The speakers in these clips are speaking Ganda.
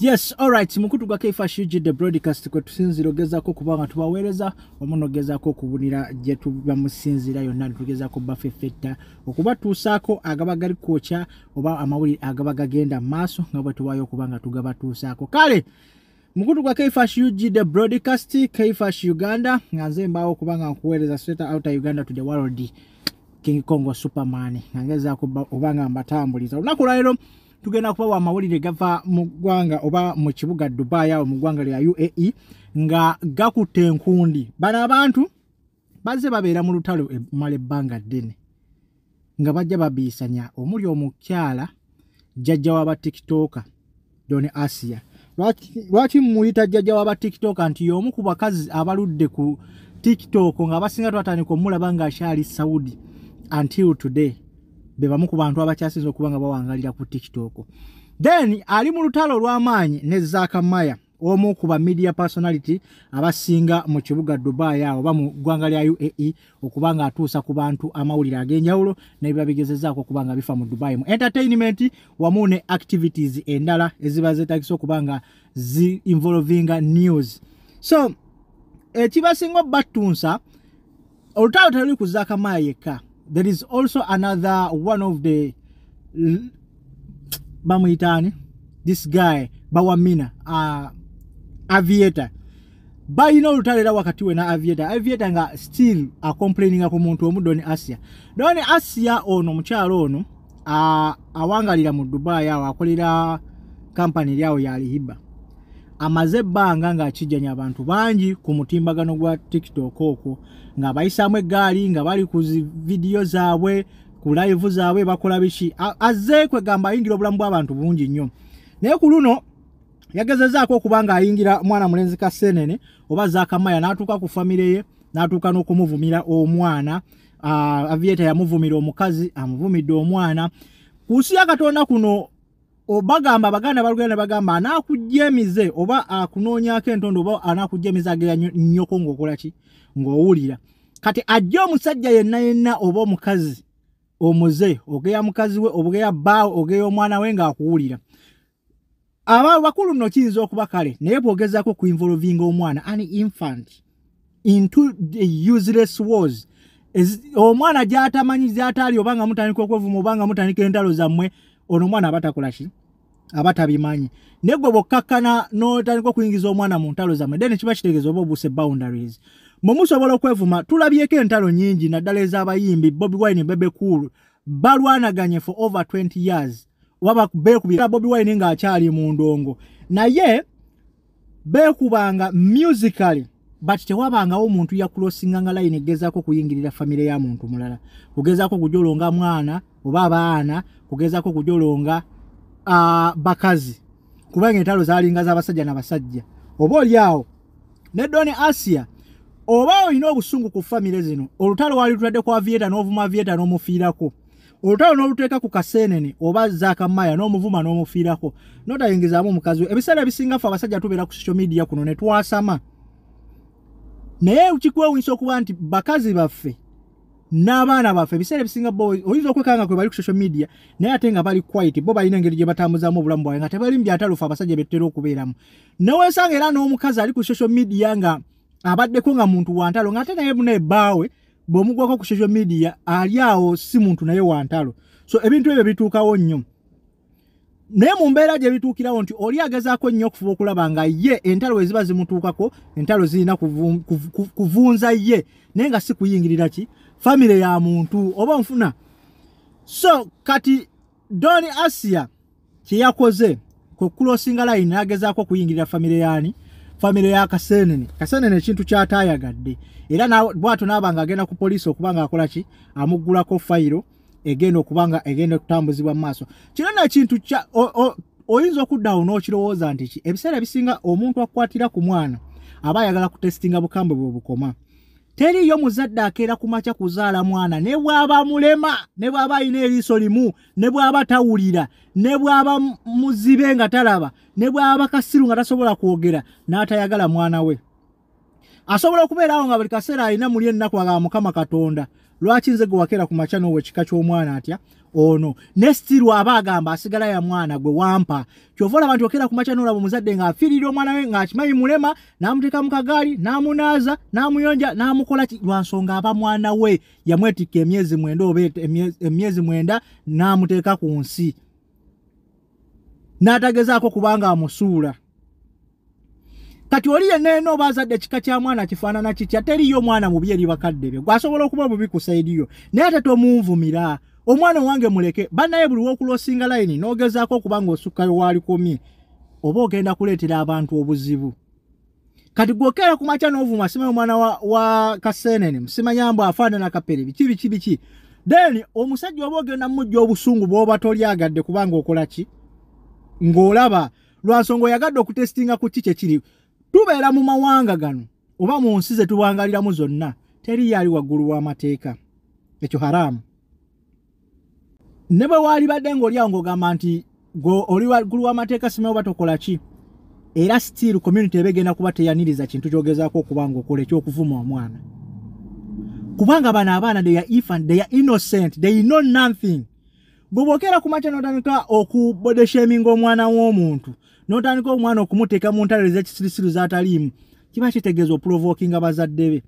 Yes, alright, mukutu gwa Kfash UG the broadcast kwe tusinzira ogezaako okuba nga tubaweereza wamu n'ogezaako okubunira gye tuba musinzira yonna, tugezaako bafeffetta okubatuusaako agaba gali kwokya oba amawulire agaba gagenda mu maaso nga bwe tuwaayo okuba nga tugabatuusaako. Kale mukutu gwa Kfash UG the broadcast, Kfash Uganda, nga nze mbaawo okuba nga nkuweereza straight out of Uganda to the world, King Kongo Superman, nga ngezaako oba nga mbatambuliza. Olunaku lwaleero tugenda kubawa amawulire gava mu ggwanga oba mu kibuga Dubai awo mu ggwanga lya UAE nga gakutte enkundi. Bano abantu bazze babeera mu lutalo emala ebbanga ddene nga bajja babiisanya, omuli omukyala jjajja w'aba TikToker Don Asia. Lwaki muyita jjajja w'aba TikToker? Nti y'omu ku bakazi abaludde ku TikTok nga abasinga twatandika omulaba ng'akyali Saudi until today, be bamu ku bantu abakyasinze okuba nga bawangalira ku TikTok. Then ali mu lutalo olw'amaanyi ne Zaaka Maya, omu ku ba media personality abasinga mu kibuga Dubai awo oba mu ggwanga lya UAE, okuba nga atuusa ku bantu amawulire ag'enjawulo n'ebiba bigezezaako okuba nga bifa mu Dubai mu entertainment wamu ne activities endala eziba zeetagisa okuba nga zi involvinga news. So ekibasinga obbattunsa, olutalo teruli ku Zaaka Maya yekka. There is also another one of the bamuyitaani, this guy Bawamina, Aviator. Balina olutalo era wakati we na Aviator. Aviator nga still acomplaininga ku muntu omu, Don Asia. Don Asia ono omukyalo ono awangalira mu Dubai awo, akolera kampani eri awo ya Lihiba. Amaze ebbanga ng'akijjanya abantu bangi ku mutimbagano gwa TikTok okwo, ng'abayisaamu eggaali nga bali ku zi vidiyo zaabwe, ku live zaabwe, bakola biki. Azze kwegamba ayingira obulamu bw'abantu bungi nnyo, naye ku luno yagezezaako okuba ng'ayingira mwana mulenzi Kasenene oba Zakamaya, n'atuuka ku famire ye, n'atuuka n'okumuvumira omwana. Avieta yamuvumira omukazi, amuvumidde omwana. Ku nsi ya Katonda kuno bagamba abaganda balugenda ne bagamba anaakujja emize oba akunoonyaako entondo oba anaakujja emize ageya nnyoko ng'okola ki, ng'owulira. Kati ajja omusajja yenna yenna oba omukazi omuze ogeya mukazi we, ogeya bbaawe, ogeya omwana we ng'akuwulira. Aba bakulu nno kiyinza okuba kale, naye bw'ogezaako kuinvolvinga omwana, an infant, into the useless wars omwana gy'atamanyi gy'ataali, oba nga mutandika okwevuma oba nga mutandika entalo zammwe, ono omwana aba takola ki, aba tabimanyi. Naye gwe bw'okkakkana n'otandika okuyingiza omwana mu ntalo zammwe, then kiba kitegeeza oba obuuse boundaries. Mwe musobola okwevuma, tulabyeko entalo nnyingi naddala ez'abayimbi. Bobi Wine, Bebe Cool balwanaganye for over 20 years oba beekubira. Bobi Wine ng'akyali mu ndongo, naye beekubanga musically, but tewabangawo omuntu yakulosinganga line egezaako okuyingirira famire ya muntu mulala, kugezaako kujolonga mwana oba abaana, kugezaako kujolonga bakazi, kubanga entalo zalinga z'abasajja n'abasajja. Oba oli awo ne Don Asia oba olina obusungu ku famire zino, olutalo wali tutadde ku Avieta n'ovuma Avieta n'omufiirako, olutalo n'oluteeka ku Kasenene oba Zakamaya n'omuvuma n'omufiirako, n'otayingizaamu omukazi we. Ebiseera ebisinga ffe abasajja tubeera ku social media kuno ne twasama, naye kikwewunyisa okuba nti bakazi baffe n'abaana baffe ebiseera ebisinga bo oyinza okwekanga kwe bali ku social media, naye ate nga bali quiet. Bo balina engeri gye batambuzaamu obulamu bwabwe nga tebali mu byatalo ffe abasajja betutera okubeeramu. Neweesanga era n'omukazi ali ku social media nga abaddeko nga muntu wa ntalo, ng'ate naye muna ebbaawe bw'omugwako ku social media ali awo si muntu naye wa ntalo. So ebintu ebyo bituukawo nnyo, naye mu mbeera gye bituukirawo nti oli agezaako nnyo okufuba okulaba nga ye entalo we ziba zimutuukako, entalo zirina kuvunza ye, naye nga si kuyingirira ki famire ya muntu oba nfuna. So kati Don Asia kye yakoze kwe kucrossinga line n'agezaako okuyingirira famire yaani, famire ya Kasenene. Kasenene ekintu kyataayagadde era bw'atyo n'aba nga agenda ku poliisi okuba nga akola ki, amuggulako fayiro egenda okuba nga egenda okutambuzibwa mu maaso. Kino nno ekintu oyinza okuddawo n'okirowooza nti ki ebiseera ebisinga omuntu akukwatira ku mwana aba ayagala kutesitinga bukambwe bwe bukoma. Teriiyo muzadde akeera ku makya kuzaala mwana, ne bw'aba mulema, ne bw'aba alina eriiso limu, ne bw'aba tawulira, ne bw'aba muzibe nga talaba, ne bw'aba kasiru nga tasobola kwogera, n'atayagala mwana we. Asobola okubeerawo nga buli kaseera alina muli ennaku agamba Mukama Katonda, lwaki nze gwe wakeera ku makya n'owa ekika ky'omwana atya ono? Ne still aba agamba asigala ya mwana gwe wampa. Kyova olaba nti okeera ku makya n'olaba omuzadde ng'afiirira omwana we ng'akimanyi mulema, n'amuteeka mu kagaali, n'amunaaza, n'amuyonja, n'amukola ki, lwa nsonga aba mwana we yamwetikka emyezi 9 oba emyezi 9 n'amuteeka ku nsi, n'atagezaako kubanga amusuula. Kati oli yenna eno oba azadde ekika kya mwana kifaanana kitya, teriyo omwana mubi eri bakadde be, gwasobola okuba obubi ku sayidi yo, naye ate tomunvumira. Omwana wange muleke. Bannaye buli w'okulosinga layini n'ogezaako okuba ng'osukkayo waalikomye, oba ogenda kuleetera abantu obuzibu. Kati gw'okeera ku makya n'ovuma simanyi omwana wa Kaseenene, simanya mbu afaanana Kapere, biki biki biki, then omusajja oba ogenda mujja obusungu bw'oba tolyagadde kubanga okola ki ng'olaba lwa nsonga oyagadde okutesitinga ku ki kye kiri. Tubeera mu mawanga gano oba mu nsi ze tuwangaliramu zonna, teriyo ali waggulu w'amateeka. Ekyo haramu. Ne bwe waalibadde ng'oli awo ng'ogamba nti gwe oli waggulu w'amateeka simanyi oba tokola ki, era still community eba egenda kuba teyaniriza kintu ky'ogezaako okuba ng'okola eky'okuvuma omwana. Kubanga bano abaana they are infant, they are innocent, they know nothing. Bwe bw'okeera ku makya n'otandika okubodeshaminga omwana w'omuntu, n'otandika omwana okumuteeka mu ntalo ez'ekisirisiru z'ataliimu, kiba kitegeeza oprovokinga bazadde be.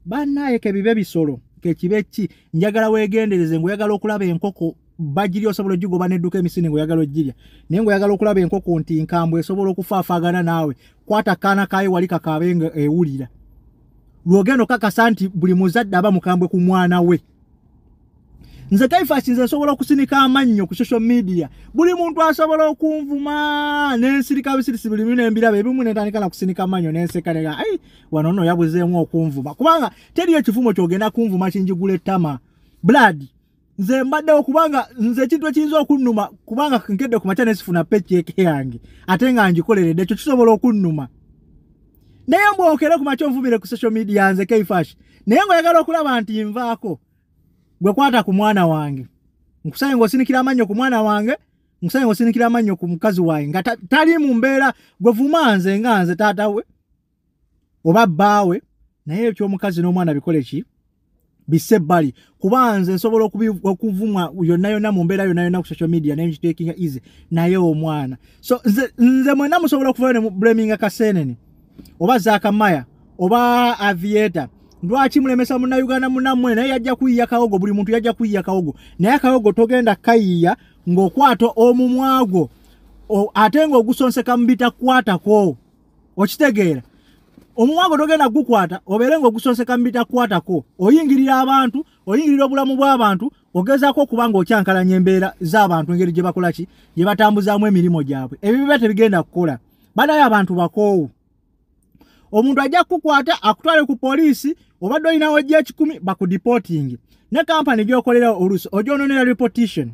Bannaye ke bibe bisolo, ke kibe ki, njagala weegendereze ng'oyagala okulaba enkoko bagirya osobola ogigoba n'edduka emisinde ng'oyagala ogirya, naye ng'oyagala okulaba enkoko nti nkambwe esobola okufaafaagana naawe, kwata akaana kaayo wali kakaabe nga ewulira. Lw'ogenda okakasa nti buli muzadde aba mukambwe ku mwana we. Nze Kaifasi nze nsobola okusinika amannyo ku social media, buli muntu asobola okunvuma n'ensirika bisirisi buli bimu n'embiraba ebimu ne ntandika na kusinika amannyo n'enseka nega ai wano nno yabuzeemu okunvuma, kubanga teriyo ekivumo ky'ogenda kunvuma kinjigula ettama. Blood nze mbaddewo kubanga nze ekintu ekiyinza okunnuma kubanga nkedde ku makya nesifuna paycheck yange ate nga ngikoleredde, ekyo kisobola okunnuma. Naye mbwokere ku makya onvumire ku social media nze Kaifashi, naye ng'oyagala okulaba nti nvaako, gwe kwata ku mwana wange, nkusaye ng'osinikira amannyo ku mwana wange, nkusaye ng'osinikira amannyo ku mukazi wange nga tali mu mbeera, gwe vuma nze nga nze taata we oba bbaawe, naye ekyomukazi n'omwana bikole ki, bisse ebbali, kuba nze nsobola okuvumwa yonna yonna mu mbeera yonna yonna ku social media naye nkitekinga easy, naye omwana. So nze mwenna musobola okuvayo ne blaminga Kaseenene oba Zakamaya oba Aviator, lwaki mulemesa munnayuganda munnammwe? Naye yajja kuyiya kawogo, buli muntu yajja kuyiya kawogo, naye akawogo togenda kayiya ng'okwata omumwa gwo ate ng'ogusonseka mu bitakwatako. Okitegeera? Omumwa gwo togenda gukwata obeere ng'ogusonseka mu bitakwatako, oyingirira abantu, oyingirira obulamu bw'abantu, ogezaako okuba ng'okyankalanya embeera z'abantu, engeri gye bakola ki, gye batambuzaamu emirimu gyabwe. Ebyo biba tebigenda kukola. Banaye abantu bakoowu. Omuntu ajja kukukwata akutwale ku poliisi, obadde olinawo gy'1,000 bakudeporting, ne kampani gy'okolera oluusi ogyononera reputation,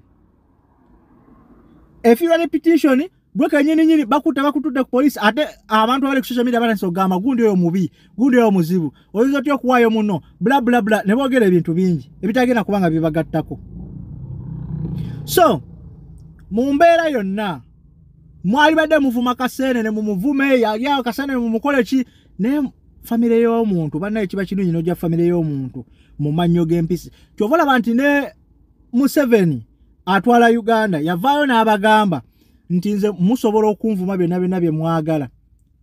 efiirwa reputation. Gwe kenyini nyini bakutta bakutudde ku poliisi, ate abantu abali ku social media batandise okugamba gundi oyo mubi, gundi oyo muzibu, oyinza otya okuwaayo muno, bla bla bla, ne boogera ebintu bingi ebitagenda kubanga bibagattako. So mu mbeera yonna mwali badde muvuma Kaseenene, mumuvume yali awo Kaseenene, mumukole ki, naye famire y'omuntu bannaye kiba kirungi n'ojja famire y'omuntu mu mannyo g'empisi. Kyova olaba nti ne Museveni atwala Uganda yavaayo n'abagamba nti nze musobola okunvuma byonna byonna bye mwagala,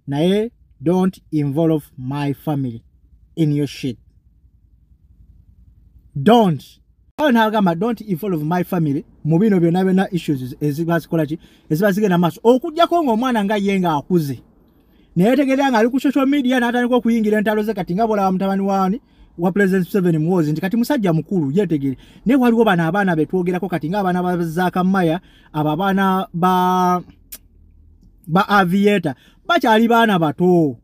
naye don't involve my family in your shit. Don't ayo n'agamba don't involve my family mu bino byonna byonna issues eziba zikola ki, eziba zigenda maaso, okugjako ng'omwana nga ye ng'akuze naye tegerera ng'ali ku social media n'atandika okuyingira entalo ze. Kati nga bwolaba mutabani waani wa President Museveni Muhoozi nti kati musajja mukulu yetegere, naye waliwo bano abaana betwogerako kati ng'abaana ba Zakamaya, abo abaana ba Aviator bakyali baana bato.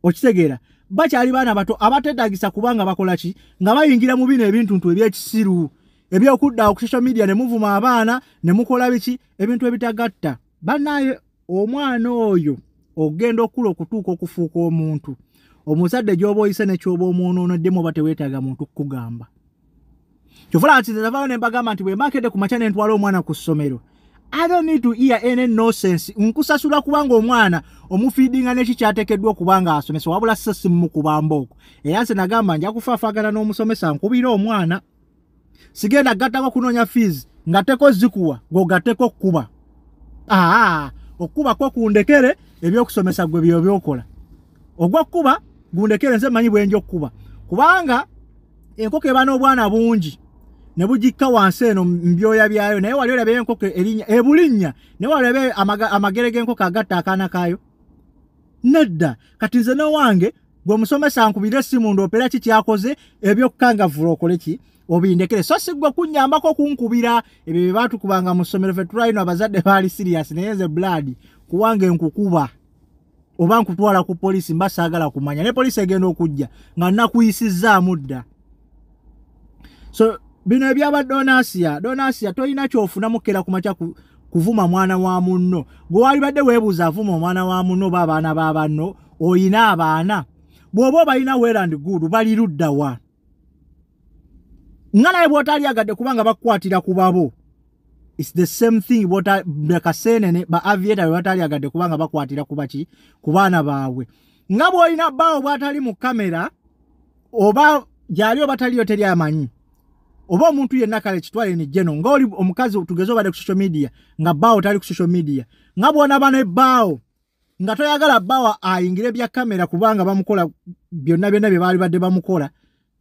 Okitegeera? Bakyali baana bato abateetagisa kubanga bakola ki, nga bayingira mu bino ebintuntu ebyekisiru ebyokudda ku social media ne muvuma abaana ne mukola biki, ebintu ebitagatta. Bannaye omwana oyo ogenda okula okutuuka okufuuka omuntu, omuzadde gy'oba oyise nekyoba omwonoonoddemu oba teweetaaga muntu kukugamba. Kyova nti nze navaayo ne mbagamba nti bwe mbakedde ku makya ne ntwala omwana ku ssomero, I don't need to hear any nonsense. Nkusasula kubanga omwana omufeedinga neki kyateekeddwa okubanga asomesa, wabula sso simukuba mbooko. Era nze nagamba nja kufaafagana n'omusomesa nkubira omwana, sigenda gattako kunoonya fees nga teko zikuwa gwogatteko okkuba. Aa, okkuba kwo kundekere, ebyokusomesa gwe byo byokola. Ogwokkuba gundekere, nze mmanyi bwe nja okkuba, kubanga enkoko eba n'obwana bungi ne bugikka wansi eno mu byoya byayo, naye wali olabe enkoko erinnya ebulinnya, naye wali olabe amagere g'enkoko agatta akaana kaayo? Nedda. Kati nze n'owange gwe musomesa nkubira essimu ndoopera ki kyakoze, ebyokukangavvula okole ki obindekere, so si ggwe kunnyambako kunkubira. Ebyo bye baatukubanga mu ssomero ffe tulwalino, abazadde baali serious, naye nze blood kuwange nkukuba oba nkutwala ku poliisi, mba saagala kumanya, ne poliisi egenda okujja nga nakuyisizzaamu dda. So bino ebyaba Donasia, Donasia tolina kyofuna mukera ku makya kuvuma mwana wa munno. Gwe walibadde weebuuza avuma omwana wa munno oba abaana ba banno, oyina abaana? Bw'oba obalina, well and good, bali ludda wa? Nga naye bw'otalyagadde kubanga bakukwatira ku babo, it's the same thing. Bw'ota Kaseenene ba Aviator bwe batalyagadde kubanga bakwatira ku baki, ku baana baabwe. Nga bw'olina bbaawo bw'atali mu kamera, oba gyali oba taliyo teri amanyi, oba omuntu yenna, kale kitwale ni geno ng'oli omukazi, tugeze obadde ku social media nga bbaawo tali ku social media, nga bw'onaba ne bbaawo nga toyagala bbaawo ayingire bya kamera kubanga bamukola byonna byonna bye baali badde bamukola,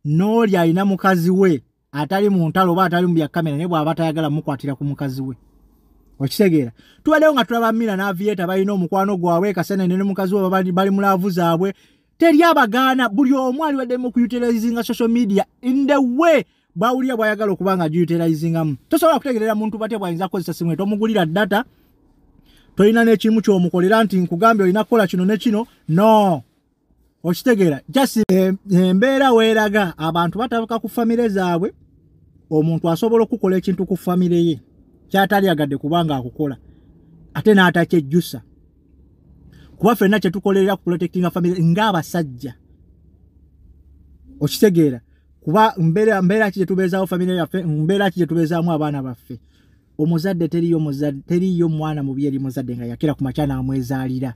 n'oli alina mukazi we atali mu ntalo oba atali mu bya kamera, naye bw'aba tayagala mukwatira ku mukazi we. Okitegeera? Tubaddewo nga tulaba Mina n'Aviator balina omukwano gwabwe, Kasenene ne mukazi we bali mu love zaabwe, teri abagaana. Buli omu aliwadde mu kuutilizinga social media in the way bwawulira bwayagala okuba nga agiutilizingamu. Tosobola kutegerera muntu batya bwayinza kukozesa simu ye. Tomugulira data, tolina n'ekimu kyomukolera nti nkugambye olina kukola kino ne kino, no. Okitegeera? Just embeera weeraga abantu batabuka ku famire zaabwe. Omuntu asobola okukola ekintu ku famire ye kyatali agadde kubanga akukola ate n'atakyejjusa, kuba ffenna kyetukolerera ku protectinga famire ng'abasajja. Okitegeera? Kuba mbeera ki gyetubeezaawo famire yaffe, mbeera ki gyetubeezaamu abaana baffe? Omuzadde teriyo, muzadde teriyo mwana mubi eri muzadde nga yakira ku makya n'amwezaalira.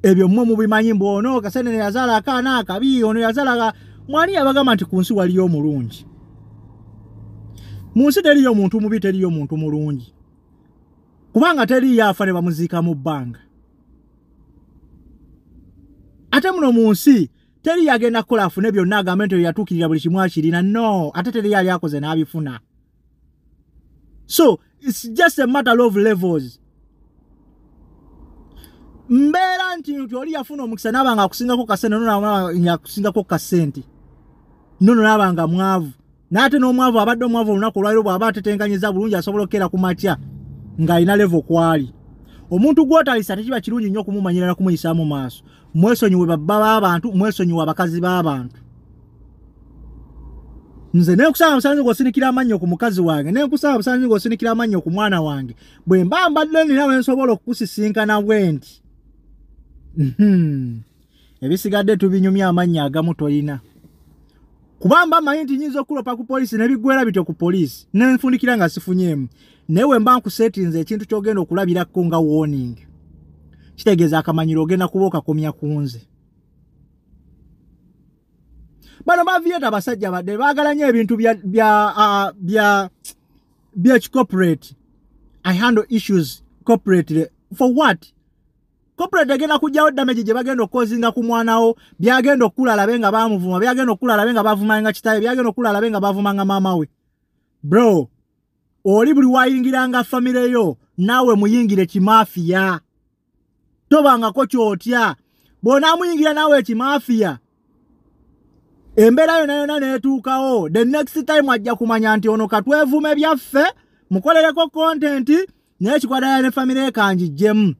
Ebyo mmwe mubimanyi mbu ono Kasenene yazaala akaana akabi, ono yazaala. Mwani yabagamba nti ku nsi waliyo omulungi? Mu nsi teriyo muntu mubi, teriyo muntu mulungi, kubanga teriyo afa ne bamuziika mu bbanga. Ate muno mu nsi teri yagenda kukola afune byonna agambe nti oyo yatuukirira buli kimu akirina, no. Ate teri yali akoze n'abifuna. So it's just a matter of levels. Mbeera nti oli yafuna omukisa naaba nga akusingako kasente, nono akusingako kasente, nono naaba nga mwavu, n'ate n'omwavu abadde omwavu olunaku olwaliro bw'aba atetenkanyiza bulungi asobola okukeera ku makya ng'alina level kwali. Omuntu gw'otalisa tekiba kirungi nnyo okumumanyira na kumuyisaamu maaso. Mwesonyiwe babba b'abantu, mwesonyiwe abakazi b'abantu. Nze nenkusaba busanzi ng'osinikira amannyo ku mukazi wange, nenkusaba busanzi ng'osinikira amannyo ku mwana wange, bwe mba mbadde nina we nsobola okukusisinkana bwe nti, ebisigadde tubinyumya. Amannya agamu toyina, kuba mba manyi nti nyinza okulopa ku poliisi nebiggwera bityo ku poliisi nenfundikira nga sifunyeemu. Naye we mba nkusetinze ekintu ky'ogenda okulabirako nga warning, kitegeeza akamanyiro ogenda kuba okakomya ku nze. Bano bavieta abasajja badde baagala nnyo ebintu bya bya corporate. I handle issues corporately. For what? Corporate egenda kujjawo damage gye bagenda okukozinga ku mwana wo, byagenda okukula alabe nga bamuvuma, byagenda okukula alabe nga bavumanga kitawe, byagenda okukula alabe nga bavumanga maama we. Bro, oli buli wayingiranga famire yo naawe muyingire kimafiya, tobangako kyotya. Bw'onaamuyingira naawe ekimafiya, embeera yonna yonna neetuukawo, the next time ajja kumanya nti ono katwevume byaffe mukolereko content, naye kikwatala ne famire kanjijjemu.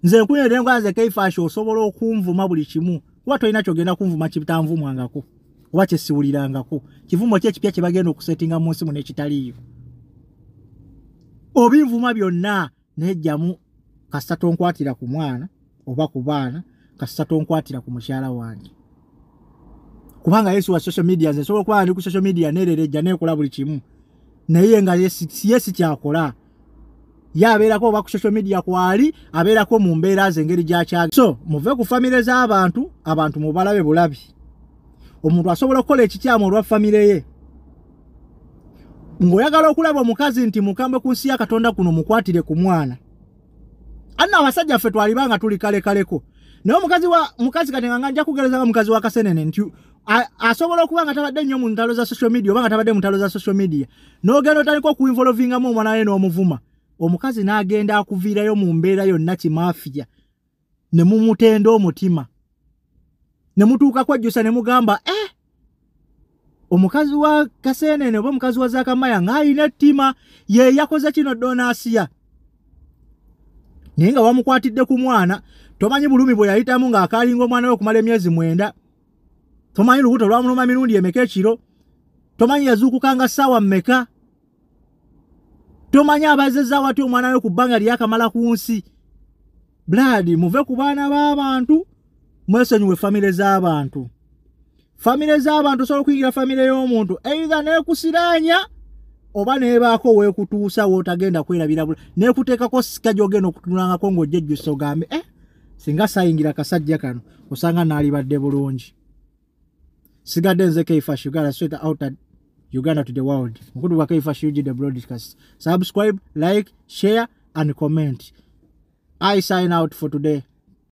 Nze nkunyerere nga nze Keifash, osobola okunvuma buli kimu, kuba tolina kyogenda kunvuma kitanvumwangako oba kyesiwulirangako. Kivumo ki ekipya kye bagenda okusetinga mu nsi muno ekitaliiyo? Obinvuma byonna, naye jjamu kasita tonkwatira ku mwana oba ku baana, kasita tonkwatira ku mukyala wange, kubanga yesu wa social media. Nze nsobola okuba ndi ku social media nererejja nekola buli kimu, naye nga ye si kyakola. Ye abeerako oba ku social media kwali, abeerako mu mbeera ze engeri gy'akyaga. So muve ku famire z'abantu, abantu mubalabe bulabi. Omuntu asobola okukola ekikyamu olwa famire ye. Ng'oyagala okulaba omukazi nti mukambwe ku nsi ya Katonda kuno, mukwatire ku mwana. Anna abasajja ffe twaliba nga tuli kalekaleko, naye omukazi wa mukazi kati nga nja kugereza nga mukazi wa Kasenene nti asobola okuba nga tabadde nnyo mu ntalo za social media oba nga tabadde mu ntalo za social media, n'ogenda otandika okuinvolvingamu omwana we n'omuvuma, omukazi n'agenda akuviirayo mu mbeera yonna kimafiya, ne mumutenda omutima ne mutuuka kwejjusa ne mugamba, omukazi wa Kasenene oba omukazi wa Zakamaya ng'alina ettima, ye yakoze kino Donasiya. Naye nga wamukwatidde ku mwana, tomanyi bulumi bwe yayitamu ng'akaalinga omwana we okumala emyezi 9, tomanyi lubuto lwamuluma mirundi emeka ekiro, tomanyi yazuukukanga ssaawa mmeka, tomanyi abazezza watya omwana we ku bbanga lyakamala ku nsi. Blood, muve ku baana b'abantu, mwesonyiwe famire z'abantu. Famire z'abantu, osobola okuyingira famire y'omuntu either neekusiraanya oba neebaako weekutuusa wootagenda kwerabira, neekuteekako sika gy'ogenda okutunulangako ng'ojja ejjusa ogambe, singa saayingira kasajja kano osanga naalibadde bulungi. Sigadde nze Keifash Uganda, straight out Uganda to the world. Mukutu gwa Keifash UG the broadcast. Subscribe, like, share and comment. I sign out for today.